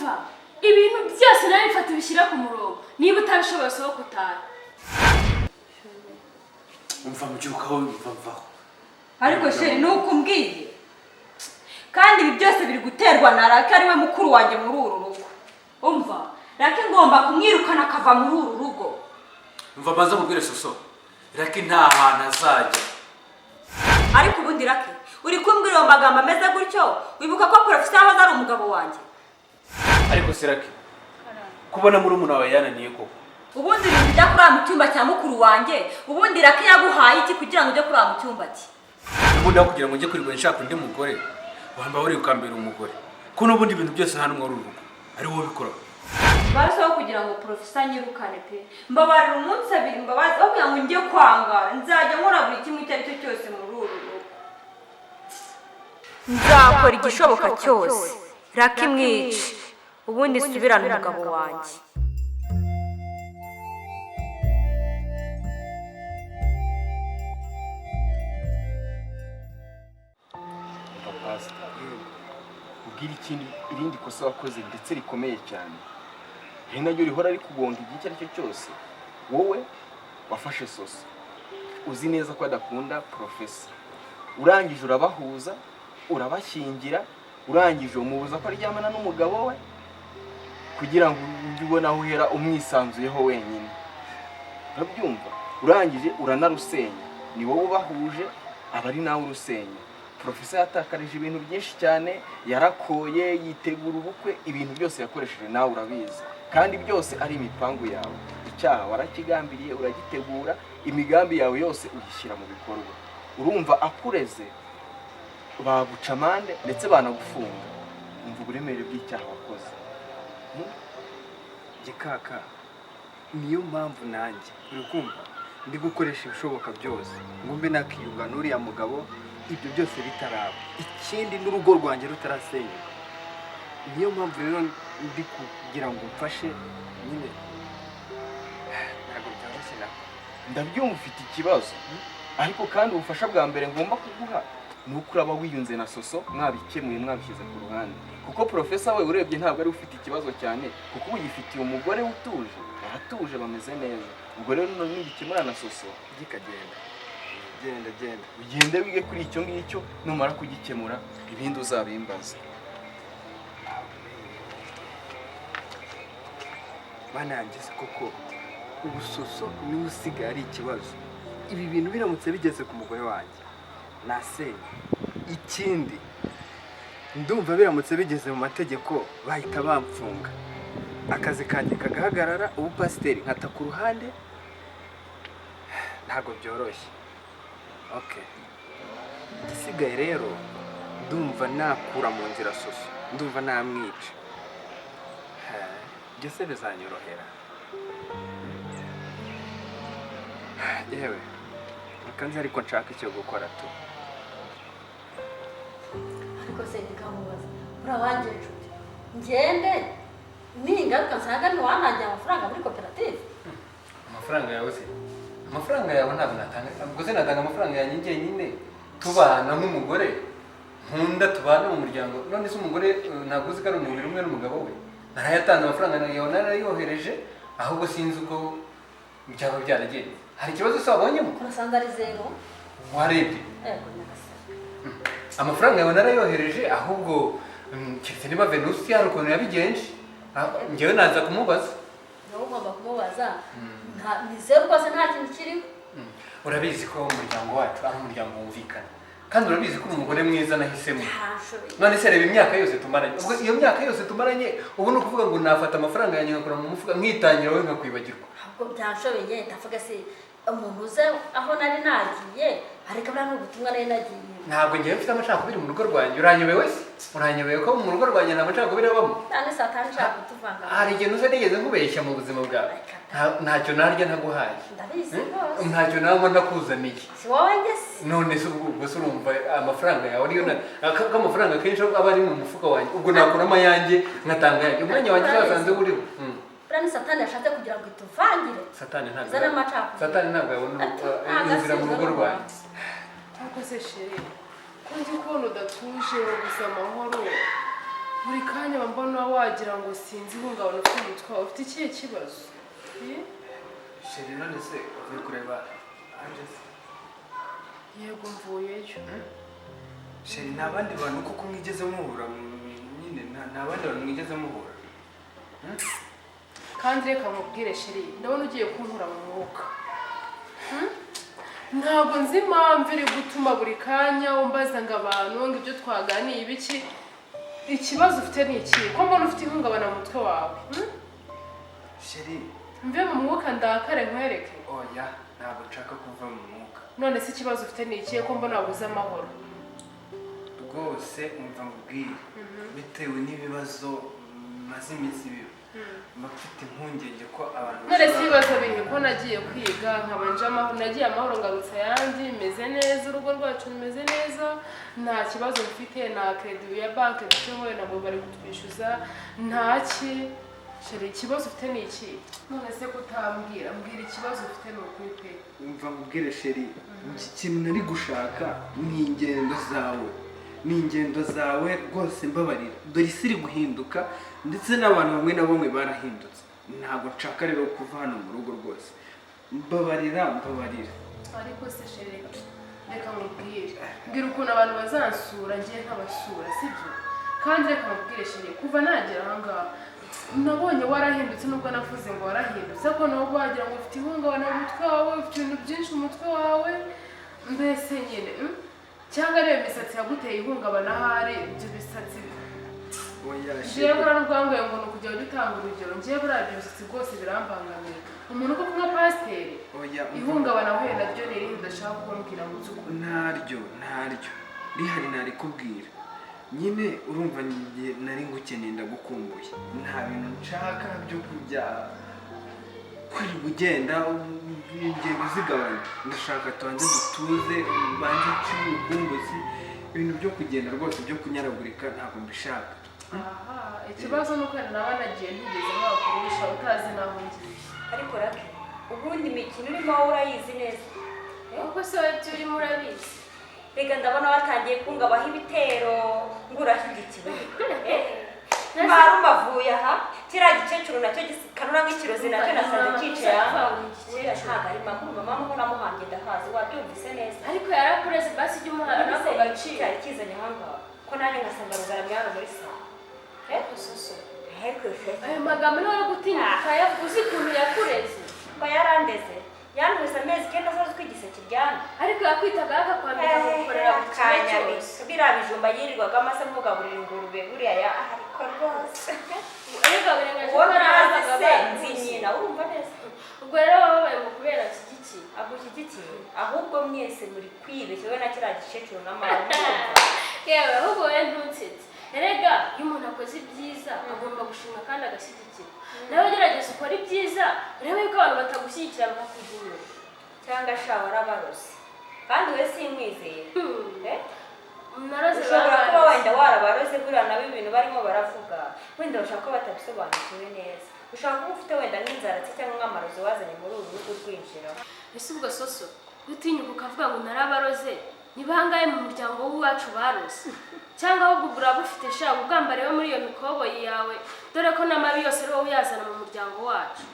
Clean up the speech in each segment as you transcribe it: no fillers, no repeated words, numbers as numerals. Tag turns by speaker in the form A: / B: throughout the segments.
A: Umva, ibintu byose nawe bifata ubishyira ku murongo. Niba utabishoboye, sohoka utahe.
B: Umva, mbyukaho, mva, mvaho.
C: Ariko chéri, ni uko umbwiye, kandi ibi byose biri guterwa na Rake, ariwe mukuru wanjye muri uru rugo. Umva, Rake ngomba kumwirukana akava muri uru rugo.
B: Umva, maze mubwire Soso, Rake nta hantu azajya.
C: Ariko ubundi Rake, uri kumbwira ayo magambo ameze gutyo, wibuka ko porofesa yahoze ari umugabo wanjye?
B: Ariko se Rake, kubona murumuna wawe yananiye koko?
C: Ubundi ibintu ujya kurara mu cyumba cya mukuru wanjye, ubundi Rake yaguhaye iki kugira ngo ujye kurara mu cyumba cye?
B: Ubundi aho kugira ngo njye kwirirwa nshaka undi mugore, wamba wari ukambera umugore, ko n'ubundi ibintu byose hano muri uru rugo ari wowe ubikora.
C: Barushaho kugira ngo porofesa anyirukane pe. Mbabarira umunsi abiri, mbabazi, aho kugira ngo njye kwangara, nzajya nkora buri kimwe icyo ari cyo cyose muri uru rugo. Nzakora igishoboka cyose Rake mwice, ubundi nsubirane umugabo wanjye.
D: Umva pasita, ubwire ikindi, irindi kosa wakoze ndetse rikomeye cyane, ari naryo rihora rikugonga igihe icyo ari cyo cyose. Wowe wafashe Soso uzi neza ko adakunda porofesa, urangije urabahuza, urabashyingira, urangije umubuza ko aryamana n'umugabo we kugira ngo ujye ubona aho uhera umwisanzuyeho wenyine, urabyumva? Urangije uranarusenya. Ni wowe ubahuje, aba ari nawe urusenya. Porofesa yatakarije ibintu byinshi cyane, yarakoye, yitegura ubukwe, ibintu byose yakoresheje nawe urabizi, kandi byose ari imipangu yawe. Icyaha warakigambiriye, uragitegura, imigambi yawe yose uyishyira mu bikorwa. Urumva akureze baguca amande ndetse banagufunga. Umva uburemere bw'icyaha wakoze.
E: Gikaka, niyo mpamvu nanjye uri kumva ndi gukoresha ibishoboka byose ngo mbe nakiyunga n'uriya mugabo, ibyo byose bitaraba, ikindi n'urugo rwanjye rutarasenyuka. Niyo mpamvu rero ndi kugira ngo mfashe nyine. Ntabwo byoroshye nako.
D: Ndabyumva, ufite ikibazo, ariko kandi ubufasha bwa mbere ngomba kuguha ni uko uraba wiyunze na Soso, mwabikemuye, mwabishyize ku ruhande, kuko porofesa we urebye ntabwo ari ufite ikibazo cyane, kuko ubu yifitiye umugore utuje, baratuje, bameze neza. Ubwo rero nibikemura na Soso
E: gikagenda, genda, genda.
D: Ugende wige kuri icyo ngicyo, numara kugikemura ibindi uzabimbaza.
E: Bana yanjye se koko, ubu Soso niwe usigaye ari ikibazo. Ibi bintu biramutse bigeze ku mugore wanjye nasenya. Ikindi, ndumva biramutse bigeze mu mategeko bahita bamfunga, akazi kanjye kagahagarara, ubu pasiteri nkata ku ruhande. Ntabwo byoroshye. Okay, igisigaye rero ndumva nakura mu nzira Soso, ndumva namwica. Ibyo se bizanyorohera? Yewe, reka nzi, ariko nshaka icyo gukora tu.
F: Ariko se nikamubaza, urawanjye inshuti, ngende ningaruka nsanga ntiwantangiye amafaranga muri koperative?
G: Amafaranga yawe se? Amafaranga yawe ntabwo natanga. Ubwo se natanga amafaranga yanjye njyenyine, tubana nk'umugore nkunda, tubana mu muryango? None se umugore ntabwo uzi ko ari umubiri umwe n'umugabo we? Narayatanze amafaranga yawe, narayohereje, ahubwo sinzi uko byaba byaragenze. Hari ikibazo se wabonyemo?
F: Ko nasanze ari zeru.
G: Warebye?
F: Yego nyagasani.
G: Amafaranga yawe narayohereje, ahubwo keretse niba Venusi hari ukuntu yabigenje. Njyewe naza kumubaza.
F: Nawe ugomba kumubaza. Ni zeru rwose, nta kintu kiriho.
G: Urabizi ko umuryango wacu ari umuryango wumvikana, kandi urabizi ko uri umugore mwiza nahisemo.
F: Ntanshoboye.
G: None se reba imyaka yose tumaranye. Ubwo iyo myaka yose tumaranye, ubu ni ukuvuga ngo nafata amafaranga yanjye ngakora mu mufuka nkitangira, wowe nkakwibagirwa?
F: Ahubwo byanshobeye. Ndavuga se umuntu uze aho nari nagiye, ariko buriya ni ubutumwa nari nagiye.
G: Ntabwo ngewe mfite amacakubiri mu rugo rwanjye. Uranyobewe se? Uranyobewe ko mu rugo rwanjye nta macakubiri abamo?
F: Cyane, satani ishaka kutuvanga.
G: Hari igihe uze nigeze nkubeshya mu buzima bwawe? Ntacyo narya ntaguhaye.
F: Ndabizi rwose.
G: Ntacyo nanywa ntakuzaniye.
F: Si wowe njye se?
G: None se ubwo se urumva amafaranga yawe ariyo ko amafaranga kenshi aba ari mu mufuka wanjye, ubwo nakuramo ayanjye nkatanga ayanjye, umwanya wanjye uzasanze uriho.
F: Buriya ni satani yashatse kugira ngo ituvangire.
G: Satani ntabwo
F: Izane amacakubiri.
G: Satani ntabwo yabona
F: Ati, ntabwo
G: inzira mu rugo
F: asize.
G: rwanjye.
H: Ariko se chéri, ko nzi kubona udatuje, wabuze amahoro?
A: Buri kanya mbona wagira ngo sinzi ihungabana ufite umutwe wawe, ufite ikihe kibazo?
E: Chérie, none se uvuye kureba Ange se?
A: Yego, mvuyeyo.
E: Chérie, nta bandi bantu koko mwigeze muhura nyine, nta bandi bantu mwigeze muhura?
A: Kandi reka nkubwire chérie, ndabona ugiye kunkura mu mwuka. Ntabwo nzi impamvu iri gutuma buri kanya umbaza ngo abantu, ngo ibyo twaganiye ibiki. Ikibazo ufite ni iki, ko mbona ufite ihungabana mu mutwe wawe?
E: Chérie.
A: Mve mu mwuka ndakare nkwereke?
E: Oya, ntabwo nshaka kuva mu mwuka.
A: None se ikibazo ufite ni ikihe, ko mbona wabuze amahoro?
E: Rwose umva nkubwire, bitewe n'ibibazo maze iminsi biba, mba mfite impungenge ko abantu
A: None se ibibazo bihe, ko nagiye kwiga nkaba nje amahoro, nagiye amahoro ngarutse ayandi, meze neza, urugo rwacu rumeze neza, nta kibazo mfite, nta crédit ya banki dufite, ntabwo bari kutwishyuza, nta ki. Chérie, ikibazo ufite ni iki? None se kutambwira, mbwira ikibazo ufite, ni ukuri pe.
E: Umva nkubwire chérie, iki kintu nari gushaka ni ingendo zawe, ni ingendo zawe rwose. Mbabarira, dore isi iri guhinduka, ndetse n'abantu bamwe na bamwe barahindutse. Ntabwo nshaka rero kuva hano mu rugo rwose, mbabarira, mbabarira.
A: Ariko se chérie, reka nkubwire, mbwira ukuntu abantu bazansura ngiye nkabasura, sibyo? Kandi reka nkubwire chérie, kuva nagera aha ngaha nabonye warahindutse, nubwo navuze ngo warahindutse, ariko nawe wagira ngo ufite ihungabana mu mutwe wawe, ufite ibintu byinshi mu mutwe wawe mbese nyine, Cyangwa ariyo misatsi yaguteye ihungabana ahari, ibyo bisatsi?
E: Oya.
A: Njyewe
E: Chérie.
A: Buriya n'ubwanguye ngo ni ukujya ujya utanga urugero, njyewe buriya ibyo bisatsi rwose birambangamira, umuntu uko nka pasiteri.
E: Oya, umva.
A: Ihungabana ahuye naryo ni irindi udashaka kumbwira mu by'ukuri?
E: Ntaryo, ntaryo rihari, narikubwira nyine. Urumva njye nari ngukeneye, ndagukumbuye, nta bintu nshaka byo kujya kwirirwa ugenda, ingendo zigabanya. Ndashaka tubanze dutuze, ubanze uciye urukumbuzi. Ibintu byo kugenda rwose, byo kunyaragurika, ntabwo mbishaka.
A: Aha, ikibazo ni uko wenda naba nagiye ntigeze nkakurusha, utazi n'aho ngiye.
C: Ariko Rake, ubundi imikino urimo wowe urayizi neza?
H: Kuko se wowe ibyo urimo urabizi?
C: Reka, ndabona watangiye kungabaho ibitero ngo urashyigikiwe. Marume avuye aha, kiriya gikecuru nacyo gikanura nk'ikirozi, nacyo nasanze cyicaye aha. Uriya ntabwo ari mama, urumva mama ko namuhambye ndahazi, wabyumvise neza.
H: Ariko yarakureze, basi ujye umuha n'ako gaciro.
C: Cyari kizanye aha ngaha, ko nanjye ngasanga rugaramye hano muri salo?
H: Ariko soso,
C: Ariko
H: ayo magambo niwe ari gutinyuka ukayavuga, uzi ukuntu yakureze?
C: Ngo yarandeze, yantwise amezi 9, asazi ko igise kiryana.
H: Ariko yakwitagaho, akakwambika, akagukorera buri kimwe cyose.
C: Biriya bijumba yirirwagamo asa nk'ugaburira ingurube buriya ya, ariko rwose
H: Ariko birengaje
C: uwo
H: ko ari
C: ntazi
H: ababaga
C: se nzi
H: bakuze.
C: nyina, urumva neza.
H: Ubwo rero wababaye ngo kubera nshyigikiye?
C: Agushyigikiye? Ahubwo mwese muri kwibeshya, wowe na kiriya gikecuru na mama.
H: Yewe, ahubwo wowe ntunsetse. Erega iyo umuntu akoze ibyiza agomba gushimwa kandi agashyigikirwa. Nawe gerageza ukore ibyiza, urebe yuko abantu batagushyigikira bakakujya inyuma.
C: Cyangwa sha warabarose, kandi we simwizeye. Eh?
H: Naroze?
C: Ushobora kuba
H: Babaroze.
C: wenda warabaroze. Buriya nabo ibintu barimo baravuga wenda bashaka ko batabisobanukiwe neza. Ushobora kuba ufite wenda nk'inzara se cyangwa nk'amarozi wazanye muri uru rugo rwinjira.
H: Ese ubwo soso, utinyuka ukavuga ngo narabaroze, ni bangahe mu muryango w'iwacu baroze? Cyangwa ahubwo uraba ufite sha ubwambariwe muri iyo mikoboyi yawe, dore ko n'amabi yose ari wowe uyazana mu muryango wacu.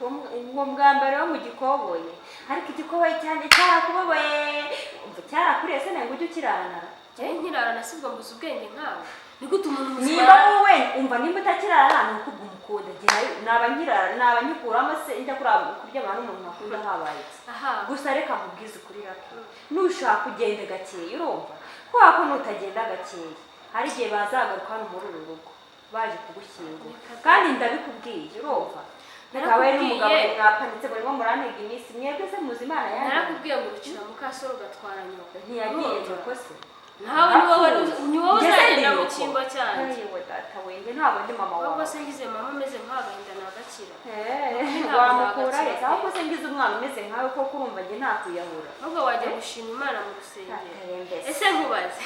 C: Uwo mwambaro wo mu gikoboyi, ariko igikoboyi cyanjye cyarakubabaye, umva cyarakuriye se, ntabwo ujya ukirana?
H: Njyewe nkirarana si ubwo mbuze ubwenge nkawe? Ni gute umuntu muzima
C: Niba wowe, umva, nimba utakirara ni uko ubwo umukunda. Njye naba nkirara, naba nyikuramo se njya kuryamana n'umuntu nakunda habaye iki?
H: Aha.
C: Gusa reka nkubwize ukuri Rake, nushaka ugende gakeya, urumva, kubera ko nutagenda gakeya hari igihe bazagaruka hano muri uru rugo baje kugushyingura, kandi ndabikubwiye, urumva. Nawe n'umugabo
H: Narakubwiye.
C: mwapanitse, murimo murantega iminsi mwebwe se, muzi Imana yanjye.
H: Narakubwiye ngo ucira mukasoro ugatwara nyoko.
C: Ntiyagiye nyoko se?
H: Nawe ni wowe, ni wowe
C: Njye se ndi
H: uzagenda mu
C: nyoko.
H: cyimbo cyanjye.
C: Ayiwe data we, njye ntabwo ndi mama
H: Ahubwo
C: wawe.
H: se ngize mama ameze nkawe, agahinda nagakira?
C: Eh, wamukura he? Ahubwo se ngize umwana umeze nkawe koko, urumva njye nakwiyahura?
H: Ahubwo wajya gushima Imana mu rusengero.
C: Ntatembese.
H: Ese nkubaze,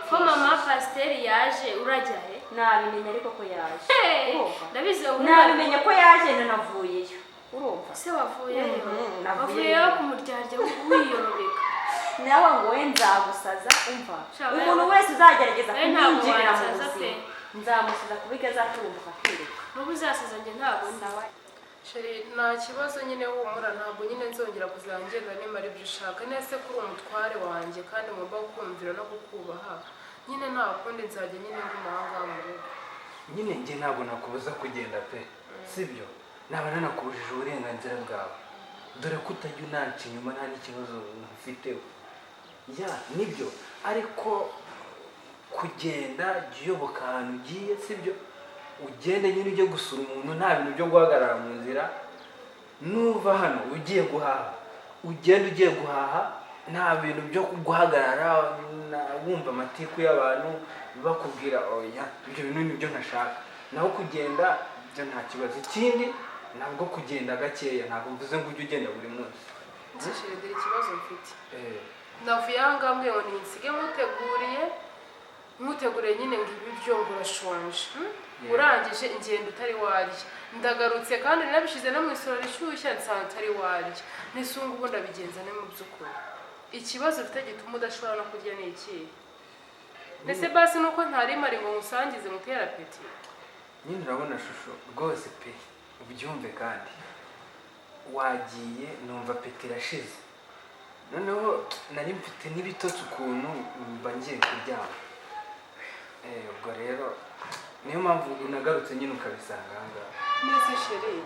H: ko mama pasiteri yaje, urajya he?
C: Nabimenye ariko ko yaje.
H: Hey,
C: Urumva?
H: ndabizi ngo
C: Nabimenye ko yaje, nanavuyeyo, urumva?
H: Se wavuyeyo?
C: Mhm, navuyeyo.
H: Wavuyeyo kumuryarya wiyorobeka.
C: Nawe ngo we nzagusaza, umva.
H: Sha,
C: Umuntu wese uzagerageza
H: we ntabwo
C: kumwinjirira mu
H: wansaza pe.
C: buzima. Nzamusiza ku buryo azaturumbuka akiruka.
H: N'ubu uzasaza njye ntabwo
C: Sawa.
A: Chéri, nta kibazo nyine, humura, ntabwo nyine nzongera kuzangenda nimba ari ibyo ushaka. Nese kuri umutware wanjye kandi ngomba kukumvira no kukubaha, nyine nta kundi, nzajya nyine nguma aha ngaha mu rugo.
B: Nyine njye ntabwo nakubuza kugenda pe, sibyo? Naba nanakubujije uburenganzira bwawe, dore ko utajya unanca inyuma, nta n'ikibazo mfiteho. Ya, nibyo, ariko kugenda jya uyoboka ahantu ugiye, sibyo? Ugende nyine ujye gusura umuntu, nta bintu byo guhagarara mu nzira. Nuva hano ugiye guhaha, ugende ugiye guhaha, nta bintu byo guhagarara wumva amatiku y'abantu bakubwira. Oya, ibyo bintu nibyo ntashaka. Naho kugenda byo nta kibazo. Ikindi ntabwo kugenda gakeya, ntabwo mvuze ngo ujye ugenda buri munsi.
A: Nzi chéri, dore ikibazo mfite.
B: Eh.
A: Navuye aha ngaha mbwiye ngo ninsige nkuteguriye, nkuteguriye nyine ngo ibiryo, ngo urashonje,
B: Yeah.
A: Urangije ingendo utari warya, ndagarutse kandi nabishyize no mu isorori ishyushye, nsanga utari warya. Nisunga ubu ndabigenza ne? Mu by'ukuri ikibazo ufite gituma udashobora no kurya ni ikihe? Ndetse basi nuko ntari mari ngo nkusangize ngutere appétit.
B: Nyine urabona shusho, rwose pe, ubyumve kandi wagiye numva appétit irashize, noneho nari mfite n'ibitotsi ukuntu mba ngiye kuryama. Ubwo rero niyo mpamvu unagarutse nyine ukabisanga aha ngaha.
A: Nese chéri,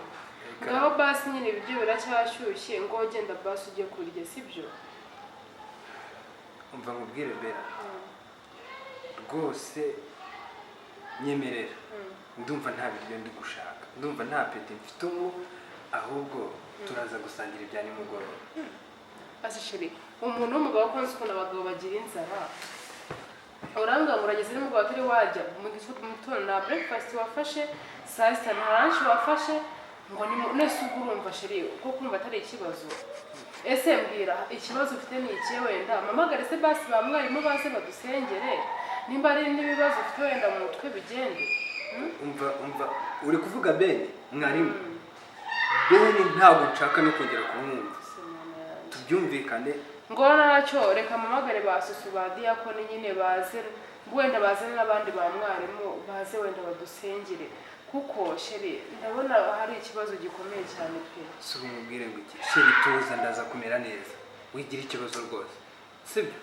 A: ngaho basi nyine ibiryo biracyashyushye, ngo genda basi ujye kurya, sibyo?
B: Umva nkubwire Bera, rwose nyemerera, ndumva nta biryo ndi gushaka, ndumva nta appétit mfite ubu, ahubwo turaza gusangira ibya nimugoroba.
A: Ase chéri, umuntu w'umugabo, ko nzi ukuntu abagabo bagira inzara, urambwira ngo urageze nimugoroba atari wajya mu gitondo, nta breakfast wafashe, saa sita nta lunch wafashe, ngo ni nese ubwo urumva chéri ko kumva atari ikibazo? Ese mbwira, ikibazo ufite ni ikihe? Wenda mpamagare se basi ba mwarimu baze badusengere, nimba ari n'ibibazo ufite wenda mu mutwe bigende.
E: Umva, umva, uri kuvuga Bene mwarimu? Bene ntabwo nshaka no kongera kumwumva, tubyumvikane.
A: Ngo ntacyo, reka mpamagare ba susu, ba diyakoni nyine baze, wenda bazane n'abandi ba mwarimu baze wenda badusengere, kuko chéri ndabona hari ikibazo gikomeye cyane pe.
E: Si umubwire ngo iki? Chéri, tuza, ndaza kumera neza, wigira ikibazo rwose, sibyo?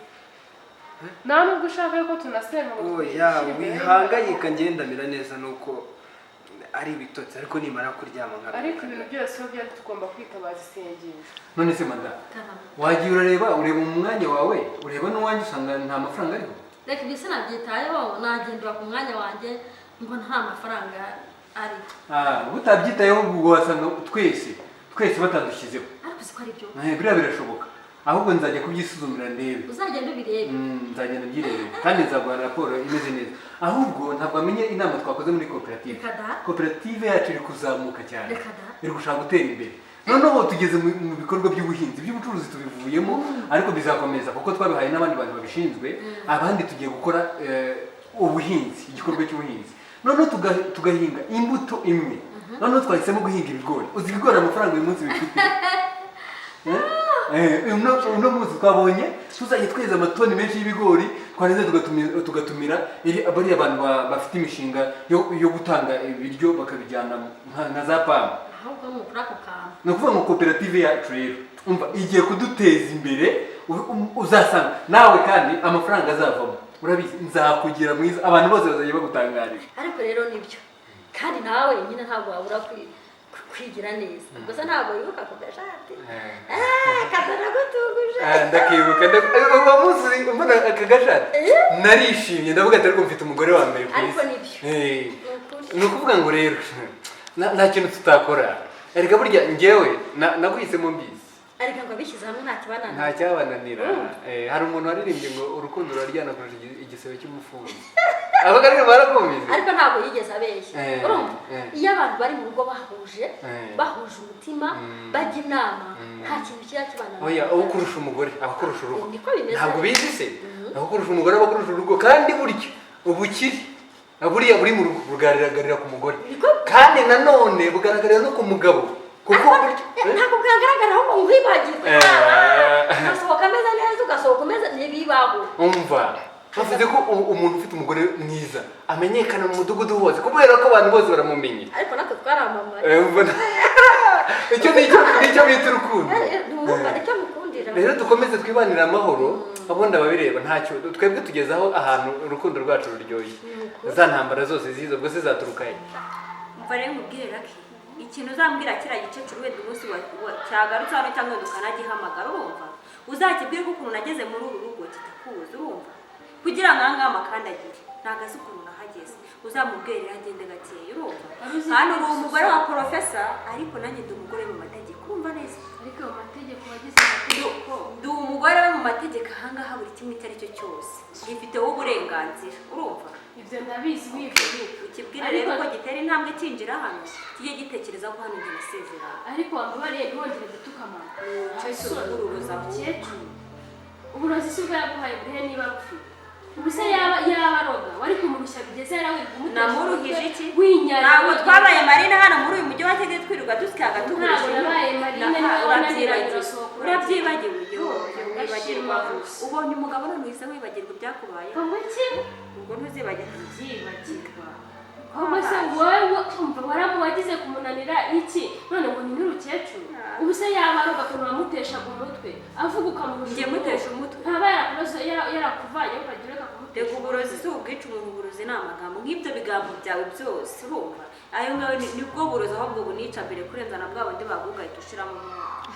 A: Nta nubwo ushaka ko tunasenga ngo
E: Oya.
A: twishyire imbere?
E: Wihangayika, ngenda ndamera neza, nuko ari ibitotsi, ariko nimara kuryama nkaruhuka.
A: Ariko ibintu byose iyo byari tugomba kwitabaza isengesho.
G: None se madamu, wagiye urareba, ureba mu mwanya wawe, ureba n'uwanjye, usanga nta mafaranga ariho.
F: Reka, ibyo sinabyitayeho, nagendera ku mwanya wanjye mbona nta mafaranga ariho.
G: Ah, utabyitayeho ubwo wasanga twese twese batadushyizeho.
F: Ariko uzi ko ari byo?
G: Biriya birashoboka, ahubwo nzajya kubyisuzumira ndebe.
F: Uzagenda ubirebe.
G: Nzagenda mbyirebere kandi nzaguha raporo imeze neza. Ahubwo ntabwo wamenye inama twakoze muri koperative.
F: Reka da.
G: Koperative yacu iri kuzamuka cyane.
F: Reka da.
G: Iri gushaka gutera imbere. Noneho tugeze mu bikorwa by'ubuhinzi, iby'ubucuruzi tubivuyemo, ariko bizakomeza kuko twabihaye n'abandi bantu babishinzwe. Abandi tugiye gukora ubuhinzi, igikorwa cy'ubuhinzi, noneho tugahinga imbuto imwe. Noneho twahisemo guhinga ibigori. Uzi ibigori amafaranga uyu munsi bifite? Uno munsi twabonye tuzajya tweza amatoni menshi y'ibigori, twarangiza tugatumira bariya bantu bafite imishinga yo gutanga ibiryo bakabijyana nka za PAM.
F: Ahubwo ni ukuri ako kantu.
G: Ni ukuvuga ngo koperative yacu rero, umva, igiye kuduteza imbere. Uzasanga nawe kandi amafaranga azavamo, urabizi nzakugira mwiza, abantu bose bazajya bagutangarira.
F: Ariko rero nibyo, kandi nawe nyine ntabwo wabura kwigira neza. Gusa ntabwo wibuka ku gashati kataragutunguje?
G: Ndakibuka. Uwo munsi mbona aka gashati narishimye, ndavuga ati ariko mfite umugore wa mbere ku
F: Ariko
G: isi.
F: nibyo.
G: Eh.
F: Ni ukuri.
G: Ni ukuvuga ngo rero nta kintu tutakora. Erega burya njyewe naguhisemo mbizi.
F: Ariko ngo abishyize hamwe nta kibananira.
G: Nta cyabananira. Hari umuntu waririmbye ngo urukundo ruraryana kurusha igisebe cy'umufunzo. Abo rero barakumvise.
F: Ariko ntabwo yigeze abeshya.
G: Eh,
F: Urumva,
G: eh.
F: iyo abantu bari mu rugo bahuje,
G: Eh.
F: bahuje umutima, bajya inama, nta kintu kiba kibananira.
G: Oya, uwo kurusha umugore aba akurusha urugo.
F: Niko bimeze.
G: Ntabwo ubizi se? Aho kurusha umugore aba akurusha urugo, kandi burya ubukire buriya buri mu rugo bugaragarira ku mugore, kandi nanone bugaragarira no ku mugabo, kuko burya
F: Ntabwo bwagaragara, ahubwo nkwibagirwe.
G: Eh.
F: Ugasohoka ameze neza, ugasohoka umeze ntibibaho.
G: Umva. Bavuze ko umuntu ufite umugore mwiza amenyekana mu mudugudu hose kubera ko abantu bose baramumenye.
F: Ariko natwe twaramamaye.
G: Icyo nicyo bita urukundo.
F: Icyo mukundira.
G: Rero dukomeze twibanire amahoro, abundi ababireba ntacyo twebwe tugezaho ahantu urukundo rwacu ruryoshye. Za ntambara zose zizo bwo zizaturuka he?
C: Umva rero nkubwire Lucky, ikintu uzambwira kiriya gikecuru wenda umunsi cyagarutse hano cyangwa ukanagihamagara, urumva? Uzakibwire ko ukuntu nageze muri uru rugo kitakuzi, urumva? Kugira ngo ahangaha amakandagire ntabwo azi ukuntu nahageze, uzamubwire rero agende gakeya, urumva? Hano uri umugore wa porofesa ariko nanjye ndi umugore mu mategeko, urumva neza?
H: Ariko mu mategeko wagize amategeko.
C: Ndi umugore we mu mategeko ahangaha buri kimwe icyo ari cyo cyose gifiteho uburenganzira, urumva?
H: Ibyo ndabizi n'ibyo.
C: Ukibwira rero ko gitera intambwe kinjira hano kijye gitekereza ko hano njye nasezeranye.
H: Ariko wambabariye ntiwongere gutuka mama. Umukecuru uburozi si bwo yaguhaye burihe niba bufite. Ubu se yaba aroga wari kumurushya bigeze yarawirirwa umutesha.
C: Namuruhije iki?
H: Winyara.
C: Ntabwo twabaye marine hano muri uyu mujyi wa Kigali twirirwa dusyaga tugurisha.
H: Ntabwo nabaye marine niba wananiranye urasohoka.
C: Urabyibagiwe wibagirwa. Ubonye umugabo none uhise wibagirwa ibyakubayeho.
H: Ngo iki?
C: Ubwo ntuzibagirwa.
H: Byibagirwa. Ahubwo se wowe umva waramuwagize kumunanira iki? None ngo ni n'urukecuru. Ubu se yaba aroga ukuntu wamuteshaga umutwe avuga ukamurushya.
C: Ngiye mutesha umutwe.
H: Ntaba yarakuroze yarakuvanye ukagira ureka kumutesha.
C: Reka uburozi si ubwica umuntu, uburozi ni amagambo nk'ibyo bigambo byawe byose, urumva? Ayo ngayo nibwo burozi ahubwo bunica mbere kurenza na bwa bundi bagugahita ushiramo umwuka.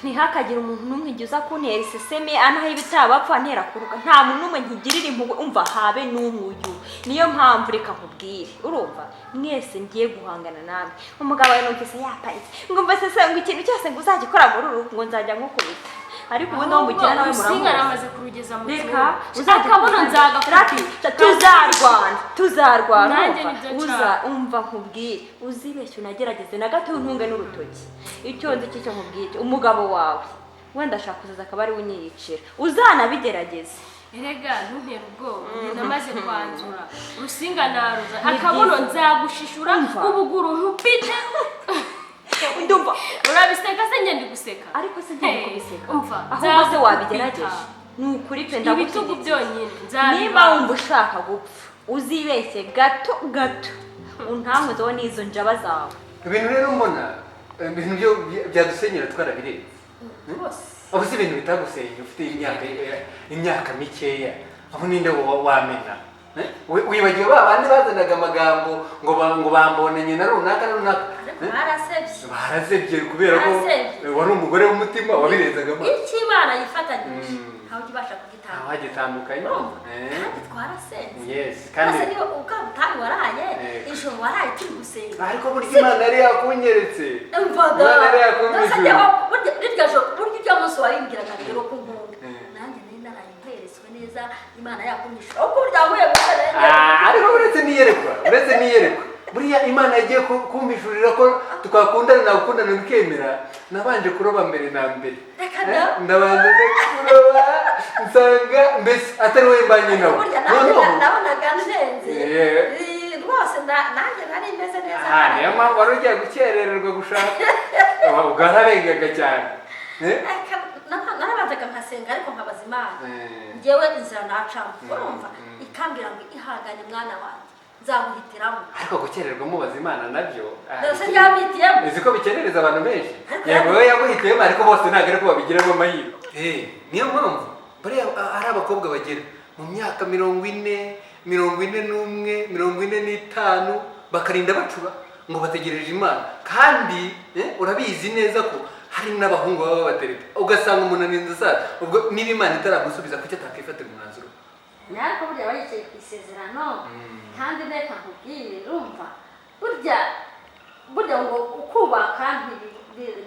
C: Ntihakagire umuntu n'umwe igihe uza kuntera iseseme anaho ibitabapfa ntera kuruka, nta muntu n'umwe nkigirira impuhwe, umva habe n'umwe uyu. Niyo mpamvu reka nkubwire, urumva? Mwese ngiye guhangana namwe. Umugabo wawe numvise yaparitse ngo mva sese ngo ikintu cyose ngo uzagikora muri uru ngo nzajya nkukubita. Ariko ubu nawe mugira nawe muramuzi.
H: Urusinga namaze kurugeza mu
C: Reka
H: uzakabona nzagakubita.
C: Tuzarwana uza umva nkubwire, uzibeshye unagerageze na gato untunge n'urutoki. Icyo nzi cyo nkubwire, umugabo wawe wenda ashaka kuzaza akaba ari we unyiyicira, uzanabigerageze.
H: Erega ntuntere ubwoba, namaze kwanzura urusinga naruza akabuno nzagushishura ubuguru nkupite.
C: Ndumva
H: urabiseka se njye ndiguseka.
C: Ariko se njye ndikubiseka.
H: Umva
C: ahubwo se wabigerageje. Ni ukuri pe ndagushyigikiye.
H: Ibitugu byonyine nzabiba.
C: Niba wumva ushaka gupfa uzibeshye gato gato untanguzeho n'izo njaba zawe.
G: Ibintu rero mbona ibintu byo byadusenyera twarabirenze. Aho si ibintu bitagusenya ufite imyaka mikeya aho ninde wamena. Wibagiwe ba bandi bazanaga amagambo ngo bambonanye na runaka na runaka. Barasebye kubera ko wari umugore w'umutima wabirezaga amaso.
F: Icyo Imana yifatanyije ntawe ukibasha kugitandukanya.
G: Ntawagitandukanya.
F: Kandi twarasenze.
G: Yes, kandi
F: niba ubwa waraye ijoro waraye turi gusenga.
G: Ariko burya Imana yari yakunyeretse. Imana yari yakunyeretse.
F: Burya joro burya ujya munsi warimbwiraga rero ko nkunda. Nanjye nari naraye mperetswe neza Imana yakunyisha. Uko burya wahuye gukora.
G: Ariko uretse niyerekwa. Buriya Imana yagiye kumpishurira ko twakundana nagukundana bikemera, nabanje kuroba mbere na mbere. Ndabanza kuroba nsanga mbese atari wowe mbanye nawe.
F: Noneho nabonaga nzenze. Rwose nanjye nari meze neza.
G: Niyo mpamvu wari ugiye gukerererwa gushaka. Ubwo cyane.
F: Narabanzaga nkasenga ariko nkabaza Imana. Njyewe inzira nacamo. Urumva ikambwira ngo ihangane mwana wanjye. Nzaguhitiramo.
G: Ariko gukererwa mubaza Imana nabyo
F: ndetse
G: uzi ko bikerereza abantu benshi. Yego wowe yaguhitiyemo ariko bose ntabwo ariko babigiramo amahirwe. Niyo mpamvu bariya ari abakobwa bagera mu myaka 40, 41, 45 bakarinda bacura ngo bategereje Imana. Kandi urabizi neza ko hari n'abahungu baba babatereta ugasanga umuntu aninze asaza. Ubwo niba Imana itaramusubiza kuki atakwifatira umwanzuro?
F: Ariko burya bayicaye ku isezerano kandi reka nkubwire, urumva burya ngo ukubaka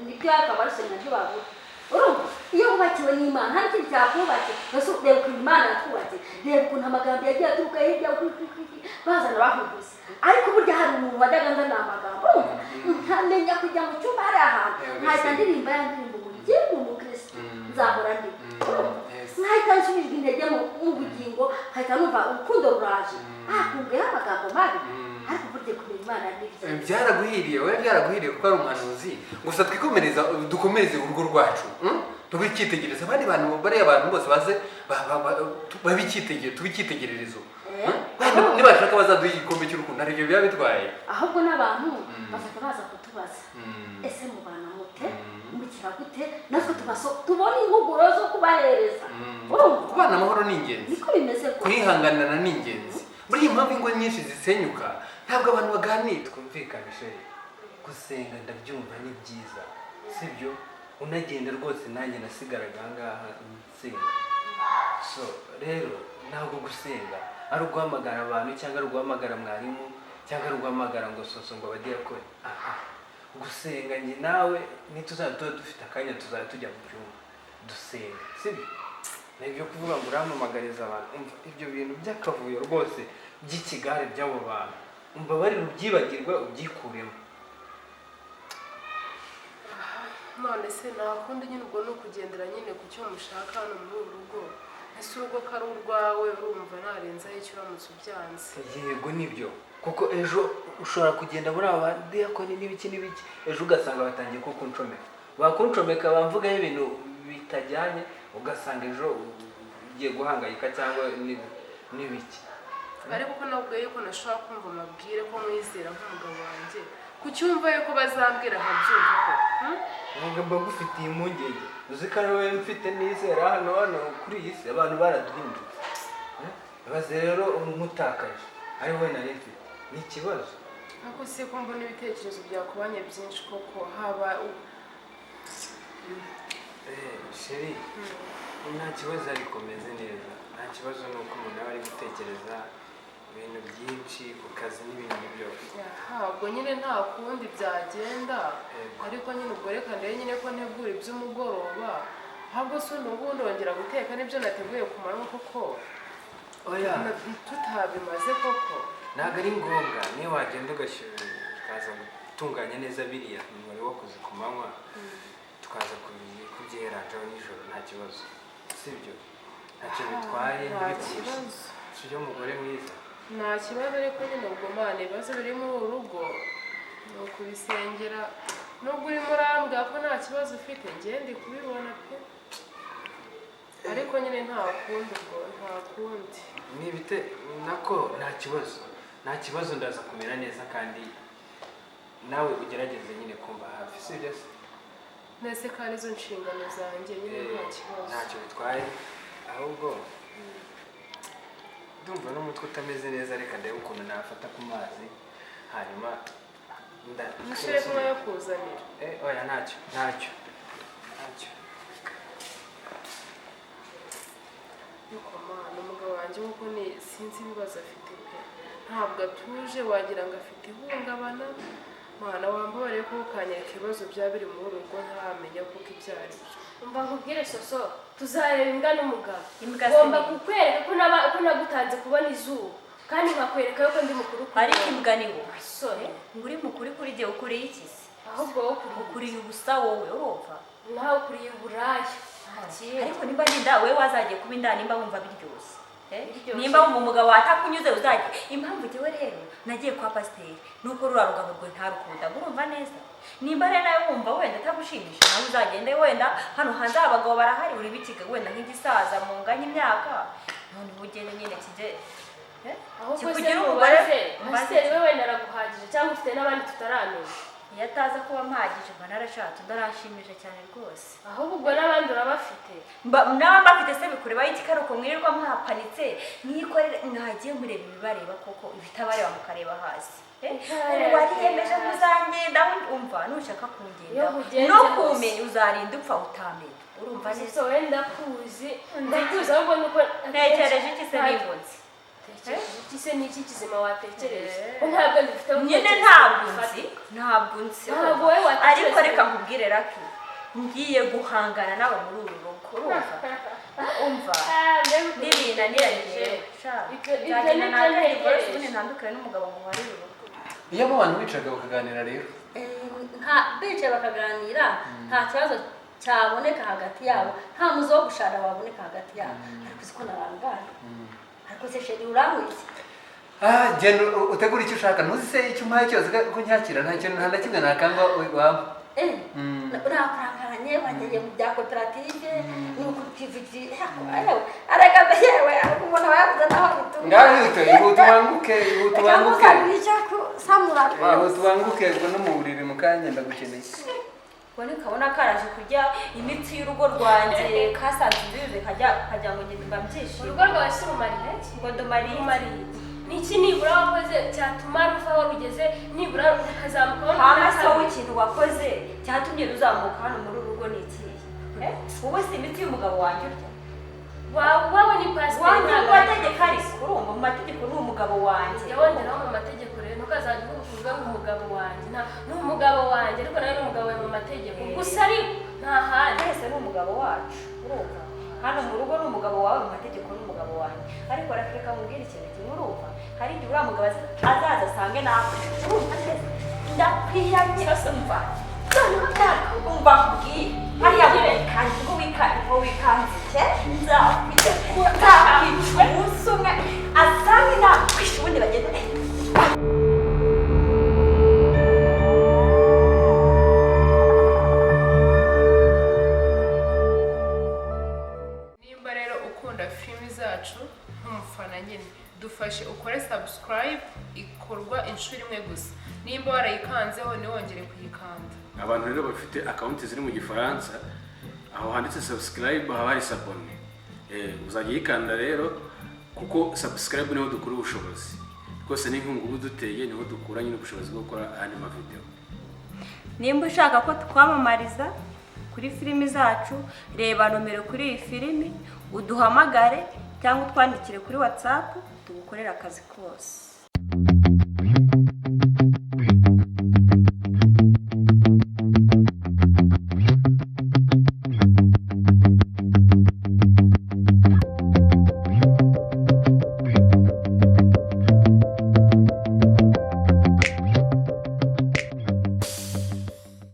F: nibyo akabarusenya nabyo babura. Urumva iyo wubakiwe n'Imana nta kintu cyakubatse. Mbese reba ukuntu Imana yatwubatse, reba ukuntu amagambo yagiye aturuka hirya bazana bahuguza. Ariko burya hari umuntu wajyaga nzana amagambo, urumva nkamenya kujya mu cyumba hari ahantu nkahita ndirimba ya ndirimbo ngo njye ni umukristo nzahora ndi. Nkahita nsubijwe intege mu bugingo, nkahita numva urukundo ruraje. Kumbuyeho amagambo mabi. Ariko burya kumenya Imana ni byiza.
G: Byaraguhiriye, wowe byaraguhiriye kuko ari umuhanuzi. Gusa twikomereza dukomereze urugo rwacu. Tube icyitegererezo abandi bantu bariya abantu bose baze babe icyitegererezo, tube icyitegererezo. Wenda nibashaka bazaduha igikombe cy'urukundo hari ibyo biba bitwaye.
F: Ahubwo n'abantu bazajya baza kutubaza ese mubana mute, mukira gute, natwe tubone impuguro zo kubahereza. Urumva?
G: Kubana amahoro ni ingenzi.
F: Niko bimeze rwose.
G: Kwihanganana ni ingenzi. Muri iyi mpamvu ingo nyinshi zisenyuka ntabwo abantu baganira.
B: Twumvikane chérie, gusenga ndabyumva ni byiza, sibyo? Unagenda rwose nanjye nasigaraga aha ngaha nsenga. So rero ntabwo gusenga ari uguhamagara abantu cyangwa ari uguhamagara mwarimu cyangwa ari uguhamagara ngo soso ngo abadiyakoni. Aha gusenga njye nawe nituzajya tuba dufite akanya tuzajya tujya mu cyumba dusenga, sibyo? Ni ibyo kuvuga ngo urampamagariza abantu, umva ibyo bintu by'akavuyo rwose by'ikigare by'abo bantu, umbabarire ubyibagirwe ubyikuremo.
A: None se nta kundi nyine, ubwo ni ukugendera nyine ku cyo mushaka hano muri uru rugo. Ese urugo ko ari urwawe, urumva narenzaho icyo uramutse ubyanze?
B: Yego nibyo, kuko ejo ushobora kugenda muri aba badiyakoni n'ibiki n'ibiki, ejo ugasanga batangiye kukuncomeka, bakuncomeka bamvugaho ibintu bitajyanye, ugasanga ejo ugiye guhangayika cyangwa n'ibiki.
A: Ariko ko nabwiye yuko nashobora kumva amabwire ko mwizera nk'umugabo wanjye, kucyumva yuko bazambwira nkabyumva ko
B: Ntabwo mba ngufitiye impungenge, uzi ko ari wowe mfite nizera hano hano kuri iyi si abantu baraduhindutse. Baze rero umutakaje ari wowe nari mfite ni ikibazo.
A: Ariko se ko mbona ibitekerezo byakubanye byinshi koko, haba
B: Chérie, nta kibazo ariko meze neza, nta kibazo. Ni uko umuntu aba ari gutekereza ibintu byinshi ku kazi n'ibindi byose.
A: Aha, ubwo nyine nta kundi byagenda.
B: Yego.
A: Ariko nyine ubwo reka ndebe nyine ko ntegura iby'umugoroba, ahubwo se ubu ndongera guteka n'ibyo nateguye ku manywa koko?
B: Oya.
A: Tutabimaze koko?
B: Ntabwo ari ngombwa, niyo wagenda ugashyira ukaza gutunganya neza biriya wari wakoze ku manywa, tukaza kubyeranjaho nijoro, nta kibazo, sibyo? Ntacyo bitwaye.
A: Nta
B: ntibikurushye.
A: kibazo.
B: Sibyo mugore mwiza?
A: Nta kibazo, ariko nyine ubwo mana ibibazo biri muri uru rugo ni ukubisengera, nubwo urimo urambwira ko nta kibazo ufite, njye ndi kubibona pe, ariko nyine nta kundi, ubwo nta kundi.
B: Nibite nako nta kibazo, nta kibazo, ndaza kumera neza kandi nawe ugerageze nyine kumva hafi, sibyo se?
A: Nese ko arizo nshingano zanjye nyine, nta kibazo.
B: Ntacyo bitwaye, ahubwo ndumva n'umutwe utameze neza, reka ndebe ukuntu nafata ku mazi hanyuma
A: Nishire kunywa yo kuzanira?
B: Oya, ntacyo, ntacyo, ntacyo.
A: Yuko mana, umugabo wanjye kuko ni sinzi ibibazo afite pe, ntabwo atuje, wagira ngo afite ihungabana. Mana wambabariye ko ukanyereka ibibazo byaba biri muri uru rugo ntaramenya kuko ibyo ari byo.
H: Umva nkubwire soso, tuzareba imbwa n'umugabo.
C: Imbwa se
H: Ngomba
C: ni-
H: kukwereka ko nagutanze kubona izuba, kandi nkakwereka yuko ndi mukuru kuri
C: Ariko
H: wowe.
C: imbwa ni wowe.
H: Sore.
C: Ngo uri mukuru kuri jye, ukuriye iki se?
H: Ahubwo wowe ukuriye
C: Ukuriye ubusa wowe, urumva?
H: Nawe ukuriye uburaya, nta kindi.
C: Ariko nimba ndi inda, wowe wazagiye kuba inda nimba wumva biryoshye.
H: Biryoshye.
C: Nimba wumva umugabo atakunyuze uzagiye. Impamvu jyewe rero nagiye kwa pasiteri nuko ruriya rugabo rwe ntarukunda, urumva neza? Nimba rero nawe wumva wenda atagushimisha, nawe uzagende wenda hano hanze abagabo barahari, uri bikiga wenda nk'igisaza munganya imyaka, noneho ugende nyine kijye
H: Ahubwo se
C: kikugira umugore.
H: mubaze pasiteri, we wenda araguhagije cyangwa ufite n'abandi tutaramenya?
C: Iyo ataza kuba mpagije mba narashatse, ndarashimije cyane rwose.
H: Ahubwo ubwo n'abandi urabafite?
C: Naba mbafite se bikureba iki? Ko ari uko mwirirwa mwapanitse mwikorere, mwagiye mureba ibibareba koko, ibitabareba mukareba hasi.
H: Ibitareba
C: Ubu wariyemeje muzangenda, umva nushaka kungenda
H: Iyo nkugenze
C: no
H: hose.
C: kumenya uzarinda upfa utamenya, urumva neza?
H: So wenda ndakuzi, ndakuzi, ahubwo nuko
C: Ntekereje iki se nibutse?
H: Tekereje iki se? Ni iki kizima watekereje ko ntabwo ndufite?
C: Nyine ntabwo nzi, ntabwo nzi.
H: Ntabwo wowe watekereza.
C: Ariko reka nkubwire Raki, ngiye guhangana nawe muri uru rugo, urumva? Umva, n'ibinaniranye
H: Ibyo
C: nzagenda
H: nibyo
C: naka divorce,
H: ntegereje.
C: ubundi ntandukane n'umugabo ngo uharire urugo.
G: Iyo abo bantu bicaga bakaganira rero,
F: Nta bicaye bakaganira, nta kibazo cyaboneka hagati yabo, nta muzi wo gushara waboneka hagati yabo. Ariko uzi ko narangaye? Ariko se chérie, uranywa iki?
G: Ah, genda utegure icyo ushaka, ntuzi se icyo umpaye cyose ko ncyakira, nta kintu nta na kimwe nakanga waba.
F: Nakurangaranye. Wazanye wajyanye mu bya koperative nuko ukivugira arega yewe ubona wayabuze naho bituruka.
G: Ngaho ihute, ihute ubanguke, ihute ubanguke.
F: Reka kusamura
G: Ihute
F: rwose.
G: ubanguke, ubwo no mu buriri mu kanya ndagukeneye.
C: Ubwo kabona karaje kurya imitsi y'urugo rwanjye, kasanze inzu yuzuye, kajya kajya ngo ngende mba mbyishimo.
H: Urugo rwawe si rumariye iki?
C: Ngo ndumariye iki?
H: Rumariye iki? Ni iki nibura wakoze cyatuma ruva aho rugeze, nibura rukazamuka?
C: Hama se wowe ikintu wakoze cyatumye ruzamuka hano muri uru rugo ni ikihe? Eh? Wowe si imitsi y'umugabo wanjye urya?
H: Wawe ni pasiteri.
C: Wanjye mu
H: Ntabwo ari
C: mategeko, ariko urumva mu mategeko ni umugabo wanjye.
H: Jya wongeraho mu mategeko rero, ntukazajya uvuga uvuga ngo umugabo wanjye ni umugabo wanjye, ariko nawe ni umugabo wawe mu mategeko gusa, ariko nta handi.
C: Twese ni umugabo wacu, urumva, hano mu rugo ni umugabo wawe, mu mategeko ni umugabo wanjye. Ariko reka mubwire ikintu kimwe, urumva, hari igihe uriya mugabo azaza asange nawe, urumva neza, ndakwiyamye, umva, umva nkubwire, hariya wikanze ngo wikanze ngo wikanze nzakwica, nzakwica umunsi umwe asange nakwishe, ubundi bagende.
A: Nimba rero ukunda filimi zacu nk'umufana nyine, dufashe ukore subscribe, ikorwa inshuro imwe gusa. Nimba warayikanzeho, ntiwongere kuyikanda.
I: Abantu rero bafite account ziri mu Gifaransa, aho handitse subscribe haba hari s'abonner. Uzajya uyikanda rero, kuko subscribe niho dukura ubushobozi rwose, n'inkunga uba uduteye niho dukura nyine ubushobozi bwo gukora ayandi mavideo.
C: Nimba ushaka ko twamamariza kuri filimi zacu, reba nomero kuri iyi filimi, uduhamagare cyangwa utwandikire kuri WhatsApp, tugukorere akazi kose.